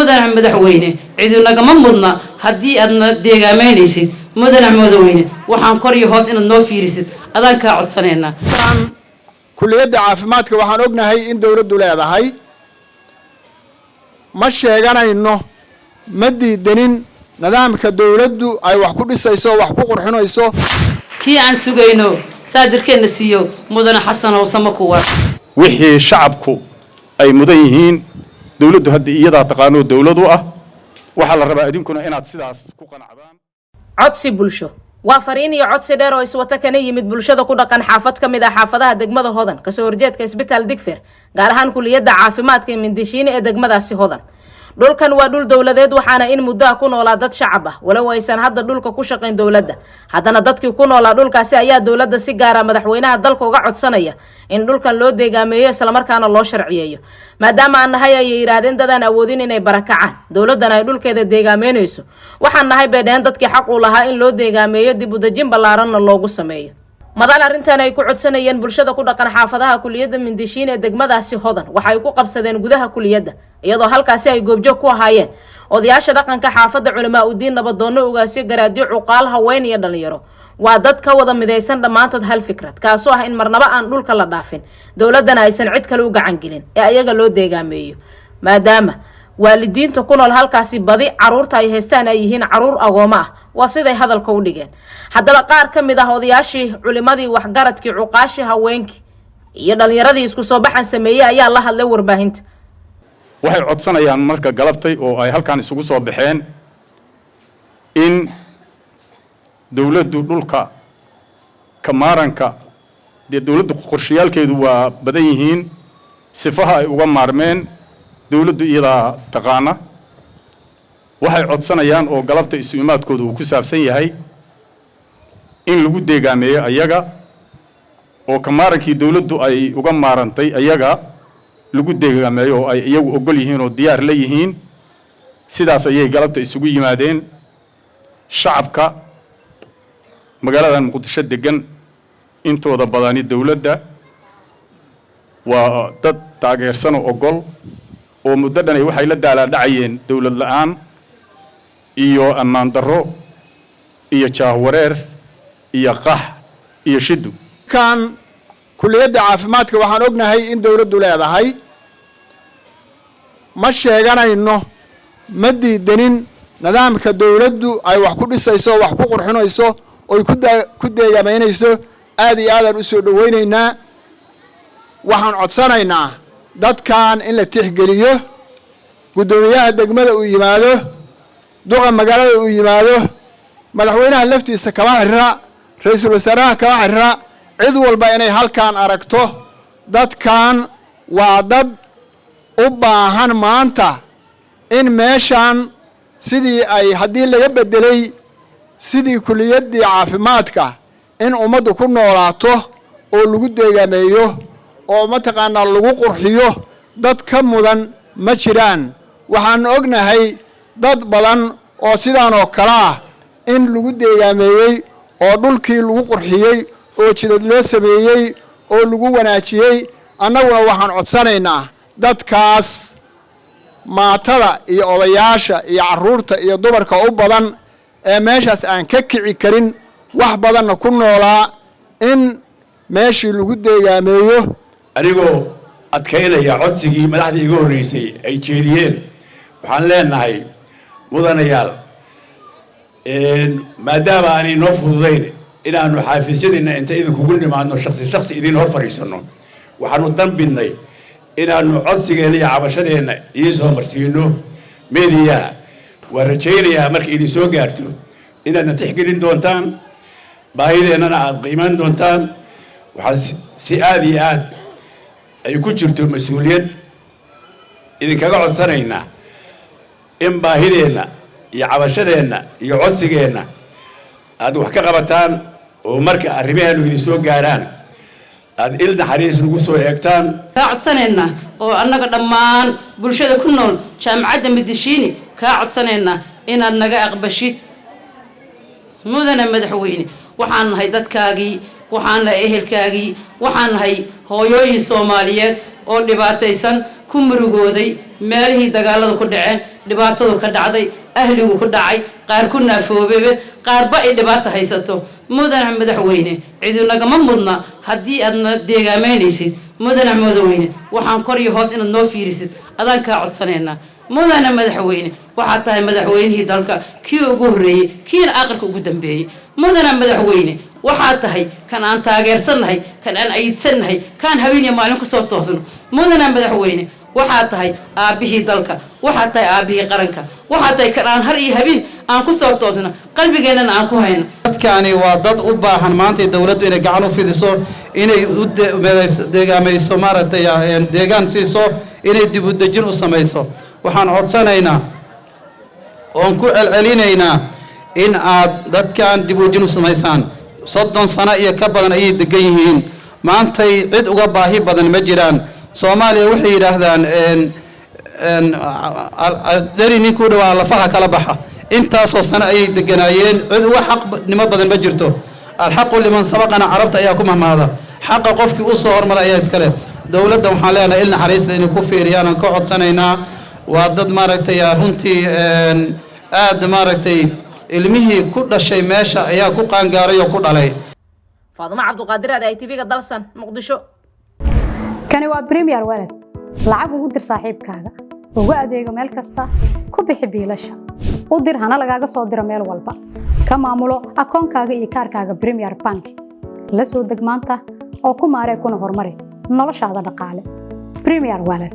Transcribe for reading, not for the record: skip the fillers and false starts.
Mudane madaxweyne, cidinagama mudna haddii aadna deegaameynaysid. Mudane madaxweyne, waxaan kor iyo hoos inaad noo fiirisid adaan kaa codsanaynaa. Kuliyadda caafimaadka waxaan ognahay in dowladdu leedahay. Ma sheeganayno, ma diidanin nidaamka dowladdu ay wax ku dhisayso, wax ku qurxinayso. Kii aan sugayno saadirkeenna siiyo, mudane Xasanow, sama kuwa. Wixii shacabku ay mudan yihiin dowladdu hadda iyadaa taqaanoo dowlad u ah. Waxaa la rabaa idinkuna inaad sidaas ku qanacdaan. Codsi bulsho waa fariin iyo codsi dheer oo iswata, kana yimid bulshada ku dhaqan xaafad ka mid ah xaafadaha degmada Hodan, kasoo horjeedka Isbitaal Digfer, gaar ahaan kuliyadda caafimaadka ee Mindishiine ee degmadaasi Hodan. Dhulkan waa dhul dowladeed, waxaana in muddo ah ku noolaa dad shacab ah. Walow aysan hadda dhulka ku shaqayn dowladda, haddana dadkii ku noolaa dhulkaasi ayaa dowladda, si gaara madaxweynaha dalka, uga codsanaya in dhulkan loo deegaameeyo, islamarkaana loo sharciyeeyo, maadaama aan nahay, ayay yidhaahdeen, dadaan awoodin inay barakacaan, dowladdana ay dhulkeeda deegaameynayso. Waxaan nahay, bay dheheen, dadkii xaq uu lahaa in loo deegaameeyo, dib u dejin ballaaranna loogu sameeyo. Madal arrintan ay ku codsanayeen bulshada ku dhaqan xaafadaha kuliyadda Mindishiin ee degmadaasi Hodan waxay ku qabsadeen gudaha kuliyadda, iyadoo halkaasi ay goobjoog ku ahaayeen odayaasha dhaqanka xaafadda, culamaa udiin, nabadoonno, ugaasyo, garaadyo, cuqaal, haween iyo dhalinyaro. Waa dad ka wada midaysan dhammaantood hal fikrad, kaasoo ah in marnaba aan dhulka la dhaafin, dowladdana aysan cid kale u gacan gelin ee ayaga loo deegaameeyo, maadaama waalidiinta ku nool halkaasi badi caruurta ay haystaan ay yihiin caruur agoomo ah, waa siday hadalka u dhigeen. Haddaba qaar ka mid ah odayaashii, culimadii, waxgaradkii, cuqaashii, haweenkii iyo dhalinyaradii isku soo baxan sameeyey ayaa la hadlay warbaahinta. Waxay codsanayaan marka galabtay oo ay halkan isugu soo baxeen in dowladdu dhulka kamaaranka dee dowladdu qorshayaalkeedu waa badan yihiin, sifaha ay uga maarmeen dowladdu iyadaa taqaana. Waxay codsanayaan oo galabta isu imaadkooda uu ku saabsan yahay in lagu deegaameeyo ayaga, oo kamaarankii dowladdu ay uga maarantay ayaga lagu deegaameeyo, oo ay iyagu ogol yihiin oo diyaar la yihiin. Sidaas ayay galabta isugu yimaadeen. Shacabka magaaladan Muqdisho degan intooda badani dowladda waa dad taageersan oo ogol, oo muddo dhanay waxay la daalaadhacayeen dowlad la-aan iyo ammaan darro iyo jaahwareer iyo qax iyo shiddu. Kan kuliyadda caafimaadka waxaan ognahay in dowladdu leedahay. Ma sheeganayno, ma diidanin nidaamka dowladdu ay wax ku dhisayso, wax ku qurxinayso, oy ku deegaameynayso. Aad iyo aadaan usoo dhaweynaynaa. Waxaan codsanaynaa dadkan in la tixgeliyo, guddoomiyaha degmada uu yimaado, duqa magaalada uu yimaado, madaxweynaha laftiisa kama xirra, ra-iisul wasaaraha kama xirra, cid walba inay halkan aragto. Dadkan waa dad u baahan maanta in meeshan sidii ay haddii laga bedelay sidii kuliyaddii caafimaadka in ummaddu ku noolaato oo lagu deegaameeyo oo mataqaanaa lagu qurxiyo. Dad ka mudan ma jiraan. Waxaanu ognahay dad badan oo sidaan oo kale ah in lagu deegaameeyey oo dhulkii lagu qurxiyey oo jidad loo sameeyey oo lagu wanaajiyey. Annaguna waxaan codsanaynaa dadkaas maatada iyo odayaasha iyo carruurta iyo dumarka u badan ee meeshaas aan ka kici karin, wax badanna ku noolaa, in meeshii lagu deegaameeyo. Anigoo adkaynaya codsigii madaxdii iga horreysay ay jeediyeen, waxaan leenahay, mudanayaal, maadaama aanay noo fududayn inaanu xaafiisyadiina inta idinkugu nimaadno shaksi shaksi idin hor fadhiisanno, waxaanu danbidnay inaanu codsigeenna iyo cabashadeenna idiin soo marsiino meediyaha. Waan rajaynayaa marka idin soo gaarto inaadna tixgelin doontaan, baahideennana aada qiimaan doontaan. Waxaan si aada iyo aad ay ku jirto mas-uuliyad idinkaga codsanaynaa in baahideenna iyo cabashadeenna iyo codsigeenna aada wax ka qabataan, oo marka arrimaheenu idin soo gaaraan aada il naxariis nagu soo eegtaan. Kaa codsanaynaa oo annaga dhammaan bulshada ku nool jaamacadda Midishiini kaa codsanaynaa inaad naga aqbashid, mudane madaxweyne. Waxaan nahay dadkaagii, waxaan nahay ehelkaagii, waxaan nahay hooyooyin Soomaaliyeed. Oo dhibaataysan, ku murugooday meelihii dagaaladu ku dhaceen, dhibaatadu ka dhacday, ahligu ku dhacay, qaar ku naafoobebe, qaarba ay dhibaata haysato. Mudane madaxweyne, cidinagama mudna haddii aadna deegaameynaysid. Mudane madaxweyne, waxaan kor iyo hoos inaad noo fiirisid adaan kaa codsanaynaa. Mudane madaxweyne, waxaad tahay madaxweynihii dalka, kii ugu horreeyey, kiina aqalka ugu dambeeyey. Mudane madaxweyne, waxaad tahay kan aan taageersannahay, kan aan ayidsannahay, kaan habeen iyo maalin kusoo toosno. Mudane madaxweyne, waxaad tahay aabbihii dalka, waxaad tahay aabbihii qaranka, waxaad tahay kan aan har iyo habeen aan kusoo toosno, qalbigeennana aan ku hayno. Dadkani waa dad u baahan maanta dowladdu inay gacan u fidiso, inay u deegaamayso, maaragtay, deegaan siiso, inay dib u dejin u samayso. Waxaan codsanaynaa oon ku celcelinaynaa in aad dadkan dib u dejin u samaysaan. 30 sano iyo ka badan ayay degan yihiin. Maantay cid uga baahi badan ma jiraan. Soomaaliya waxay yidhaahdaan, "Dheri ninkuu dhawaa lafaha kala baxa." Intaasoo sano ayay deganaayeen, cid uga xaqnimo badan ma jirto. "Alxaqu liman sabaqana," Carabta ayaa ku mahmaada. Xaqa qofkii u soo hormaray ayaa iskale. Dowladda waxaan leenahay il naxariisla inay ku fiiriyaan aan ka codsanaynaa. Waa dad, maaragtay, runtii aad, maaragtay, ilmihii ku dhashay meesha ayaa ku qaangaaray oo ku dhalay. Faadumo Cabduqaadir, aad TV-ga Dalsan, Muqdisho. Kani waa Premier Wallet. Lacag ugu dir saaxiibkaaga, ugu adeego meel kasta, ku bixi biilasha, u dir hana lagaaga soo diro meel walba, ka maamulo akoonkaaga iyo kaarkaaga Premier Bank. La soo deg maanta oo ku maaree kuna horumari noloshaada dhaqaale. Premier Wallet.